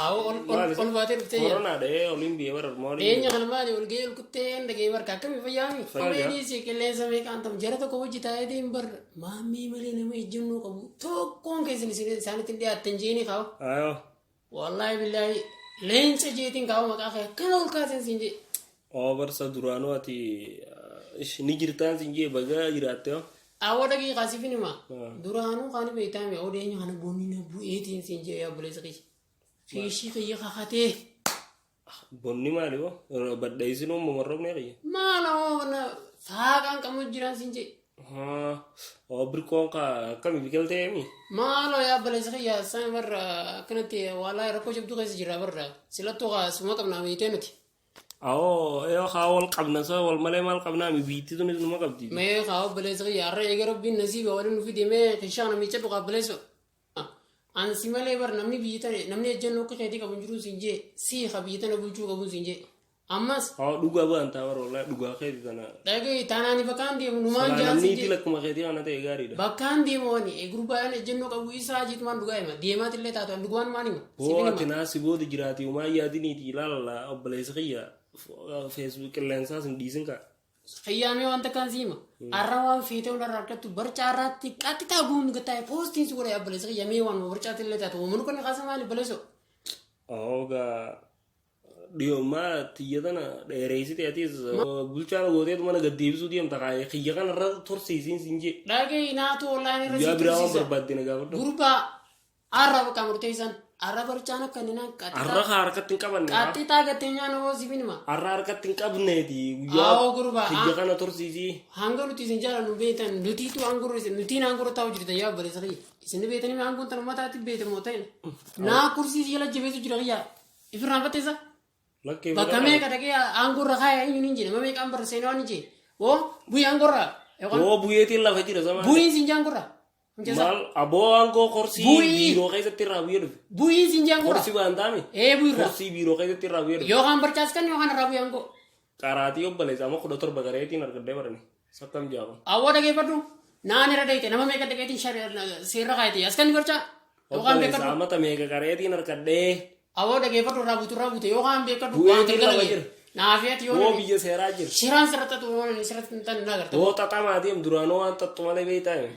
Awoo ol ol ol baatee dhuftee jira. Koronaa dhahee oliin biyya bara maaliin. Dhiyeenya kana maali ol ga'ee ol kuttee hin dhagee barka akkamii fayyaami. Fayyaa. Komeediis qilleensa meeqaan ta'u jara tokko hojii taa'eetiin bar maammii malee nama ejjennoo qabu tokkoon keessan isin isaanitti hin dhiyaattan jeeni kaa'u. Ayoo. Wallaahi billaahi leenca jeetiin kaa'u maqaa kee akkana ol kaasen siin jee. Oo barsa duraanuu ati ni jirtaan siin jee baga jiraatte hoo. Awwa dhagii kaasifin hima. Duraanuu kaani beektaami awwa dhiyeenya kana bonni na bu'eetiin siin jee yaa obboleessa kiyya. Fiishii kiyya kakatee. Bonni maali hoo? Badheessinuu mamarroofnee kiyya. Maal awwa na saaqaan qabu jiraan siin jee. Haa. Oo birkoon ka akkami biqiltee mi? Maaloo yaa obboleessa kiyya sana barra akkanatti waalaa rakkoo jabduu keessa jirra barra silattuu kaa suma qabnaa beektee nuti. Awoo yoo kaa wal qabna sa wal malee maal qabnaa mi biitti tunis numa qabdi. Mee kaa obboleessa kiyya har'a eega rabbiin nasiiba waliin nu fide mee kishaa kana miiccadhu kaa obboleessa. An si malee bar namni biyya tana namni ejjennoo akka keetii qabu hin jiru siin jee sii ka biyya tana bulchuu qabu siin jee. Ammas Awoo dhugaa ba'an taa bara wallahi dhugaa keeti tana. dhaga'i taanaani bakkaan deemu numaan Silaa jaan namni siin itti jee. lakkuma keetii kana ta'e gaariidha. Bakkaan deemu ani gurbaan ejjennoo qabu isaa jeetumaan dhugaa hima deemaatillee taatu an dhugumaan maan hima. Hoo Siifin ati hima. naa si booda jiraati umaa yaadiniiti ilaala obboleessa kiyya feesbuuk qilleensaas hin dhiisin kaa. Xiyyaamee waan takkaan si hima. Arra waan feetee hundarra argattu barcaa irraatti qaxxitaa guun gattaa'e poostiin si godha obboleessa kiyya mee waan barcaatti illee taatu uummanni kun kaasa maali obboleessoo. Ogaa dhiyoomaa tiyya tana dheereessite atis bulchaan gooteetu mana gad deebisuu deemta kaayee kiyya kana irra tursiisiin siin jee. Dhagee naatu ollaan irra Guyyaa si biraa waan tursiisa. barbaadde na gaafadhu. Gurbaa arra bakka murteessan arra barcaan akka inni naan Arra qaxxitaa kaa harkatti hin qabanne. haa. qaxxitaa gattee nyaana hoo si finima. Arra harkatti hin qabneeti guyyaa Aawoo gurbaa kiyya kana tursiisii. hanga nuti isin jaalannu beektan nutiitu aangoo nutiin aangoo taa'u jirtan yaa obboleessa kiyya isin beektanii aangoon tan ummataatti beektamoo ta'in naa kursii si jala jabeessu jira kiyya ifirraan fatteessa Lakkee bakka meeqa dhaqee aangoo irra kaaya eenyuun hin jedhe meeqaan barra seenaa waan hin jedhe oo bu'ii aangoo irraa yookaan Boo bu'eetiin lafa jira sama. bu'iin siin jaangoo irraa Maal aboo aangoo korsii Bu'ii. biiroo keessatti irraa bu'ee dhufe. Bu'iin siin jaangoo irraa Korsii waan taame. ee bu'ii irraa Korsii biiroo keessatti irraa bu'ee dhufe. yookaan barcaas kan yookaan irraa bu'ii aangoo Qaraatii obboleessa amma 17 gareetiin argadhee barani. Sakkam jaaba. Awwoo dhageeffadhu naan irra dhayite nama meeqa dhaqeetiin seerra kaayite as kan barcaa yookaan Obboleessa beekadhu amata meeqa gareetiin argadhee. Awwoo dhageeffadhu irraa buutu irraa buute yookaan beekadhu Bu'ee waan jira galgala jira. Naafii ati yoo Boo biyya seeraa jira. shiraan sirratti xaxu sirratti hin taane na agarta. Boo xaxamaa deem duraanuu waan xaxxu malee beektaa.